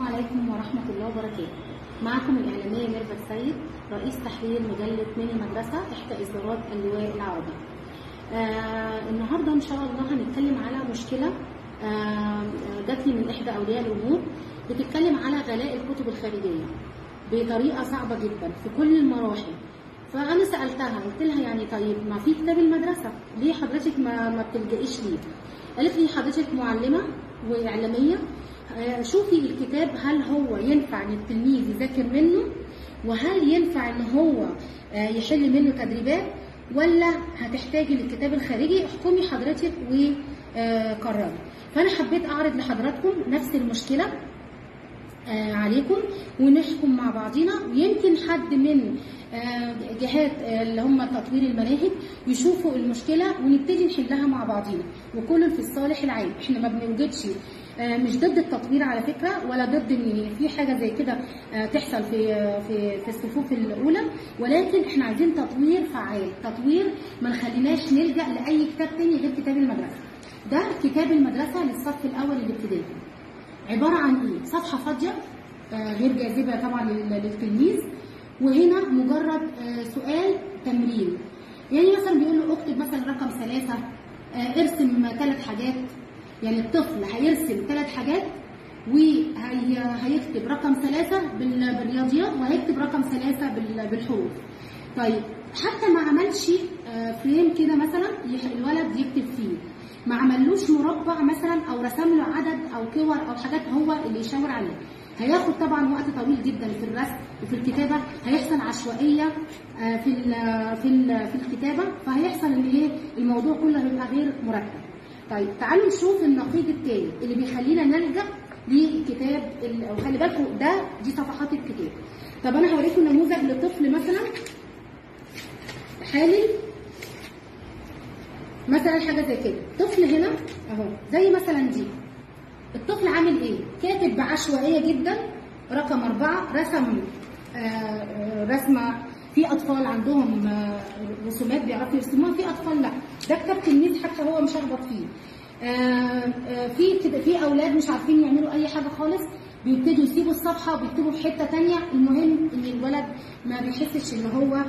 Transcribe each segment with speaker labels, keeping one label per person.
Speaker 1: عليكم ورحمة الله وبركاته. معكم الإعلامية ميرفت السيد، رئيس تحرير مجلة من المدرسة إحدى إصدارات اللواء العربي. النهاردة إن شاء الله هنتكلم على مشكلة جات لي من إحدى أولياء الأمور، بتتكلم على غلاء الكتب الخارجية بطريقة صعبة جدا في كل المراحل. فأنا سألتها قلت لها يعني طيب ما في كتاب المدرسة، ليه حضرتك ما بتلجئيش ليه؟ قالت لي حضرتك معلمة وإعلامية، شوفي الكتاب هل هو ينفع ان التلميذ يذاكر منه، وهل ينفع ان هو يحل منه تدريبات، ولا هتحتاجي للكتاب الخارجي؟ احكمي حضرتك وقرري. فانا حبيت اعرض لحضراتكم نفس المشكلة عليكم ونحكم مع بعضينا، ويمكن حد من جهات اللي هم تطوير المناهج يشوفوا المشكلة ونبتدي نحلها مع بعضينا، وكل في الصالح العام. احنا ما بنوجدش، مش ضد التطوير على فكرة، ولا ضد ان في حاجة زي كده تحصل في في في الصفوف الاولى، ولكن احنا عايزين تطوير فعال، تطوير ما نخليناش نلجا لاي كتاب تاني غير كتاب المدرسة. ده كتاب المدرسة للصف الاول الابتدائي، عبارة عن ايه؟ صفحة فاضية غير جاذبة طبعا للتلميذ، وهنا مجرد سؤال تمرين. يعني مثلا بيقول له اكتب مثلا رقم 3، ارسم 3 حاجات. يعني الطفل هيرسم 3 حاجات وهيكتب رقم 3 بالرياضيات، وهيكتب رقم 3 بالحروف. طيب حتى ما عملش فريم كده مثلا الولد يكتب فيه، ما عملوش مربع مثلا او رسم له عدد او كور او حاجات هو اللي يشاور عليه، هياخد طبعا وقت طويل جدا في الرسم وفي الكتابة، هيحصل عشوائية في ال في ال في الكتابة، فهيحصل ان ايه الموضوع كله هيبقى غير مرتب. طيب تعالوا نشوف النقيض الثاني اللي بيخلينا نلجا لكتاب، وخلي بالكم ده دي صفحات الكتاب. طب انا هوريكم نموذج لطفل مثلا حالل مثلا حاجة زي كده. طفل هنا اهو زي مثلا دي، الطفل عامل ايه؟ كاتب بعشوائيه جدا رقم 4، رسم رسمه. في اطفال عندهم رسومات بيعرفوا يرسموها، في اطفال لا. ده كتاب تلميذ حتى هو مش هخبط فيه. في في اولاد مش عارفين يعملوا اي حاجة خالص، بيبتدوا يسيبوا الصفحة وبيكتبوا في حتة ثانية. المهم ان الولد ما بيحسش ان هو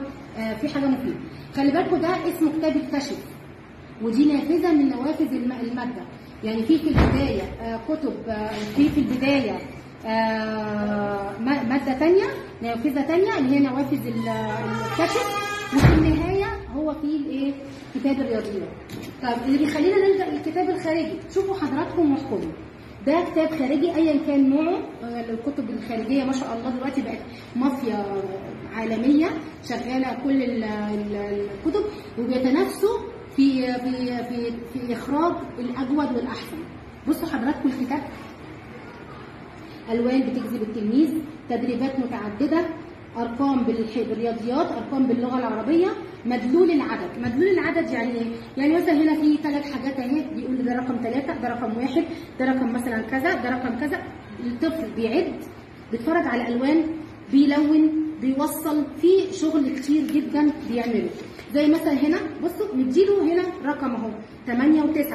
Speaker 1: في حاجة مفيدة. خلي بالكم ده اسمه كتاب اكتشف، ودي نافذة من نوافذ المادة. يعني في البداية كتب، في البداية مادة ثانية، نافذة ثانية اللي هي نوافذ الكشف، وفي النهاية هو في الايه؟ كتاب الرياضيات. طيب اللي بيخلينا نلجا للكتاب الخارجي، شوفوا حضراتكم واحكموا. ده كتاب خارجي ايا كان نوعه، الكتب الخارجية ما شاء الله دلوقتي بقت مافيا عالمية شغالة كل الكتب، وبيتنافسوا في في في في اخراج الاجود والاحسن. بصوا حضراتكم الكتاب، الوان بتجذب التلميذ، تدريبات متعددة، ارقام بالرياضيات، ارقام باللغة العربية، مدلول العدد. مدلول العدد يعني ايه؟ يعني مثلا هنا في 3 حاجات اهي، بيقول ده رقم 3، ده رقم 1، ده رقم مثلا كذا، ده رقم كذا. الطفل بيعد، بيتفرج على الوان، بيلون، بيوصل، في شغل كتير جدا بيعمله. زي مثلا هنا بصوا مديله هنا رقم اهو 8 و9،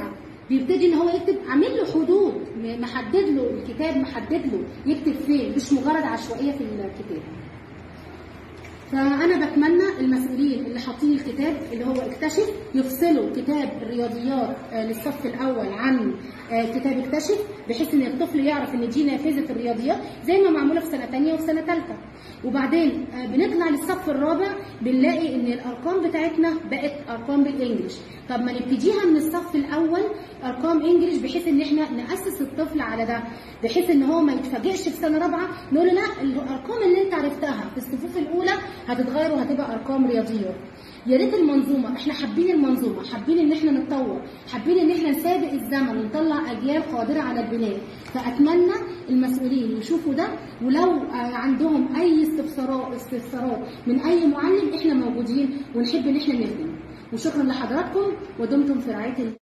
Speaker 1: بيبتدي ان هو يكتب، عامل له حدود، محدد له الكتاب، محدد له يكتب فين، مش مجرد عشوائية في الكتاب. فانا بتمنى المسؤولين اللي حاطين الكتاب اللي هو اكتشف يفصلوا كتاب الرياضيات للصف الاول عن كتاب اكتشف، بحيث ان الطفل يعرف ان دي نافذة الرياضيات زي ما معمولة في سنة ثانية وفي سنة ثالثة. وبعدين بنطلع للصف الرابع بنلاقي ان الارقام بتاعتنا بقت ارقام بال English. طب ما نبتديها من الصف الاول ارقام English، بحيث ان احنا ناسس الطفل على ده، بحيث ان هو ما يتفاجئش في سنة رابعه نقول له لا الارقام اللي انت عرفتها في الصفوف الاولى هتتغير وهتبقى ارقام رياضيات. يا ريت المنظومة، احنا حابين المنظومة، حابين ان احنا نتطور، حابين ان احنا نسابق الزمن ونطلع اجيال قادرة على البناء. فاتمنى المسؤولين يشوفوا ده، ولو عندهم اي استفسارات من اي معلم احنا موجودين ونحب ان احنا نخدم. وشكرا لحضراتكم ودمتم في رعاية الله.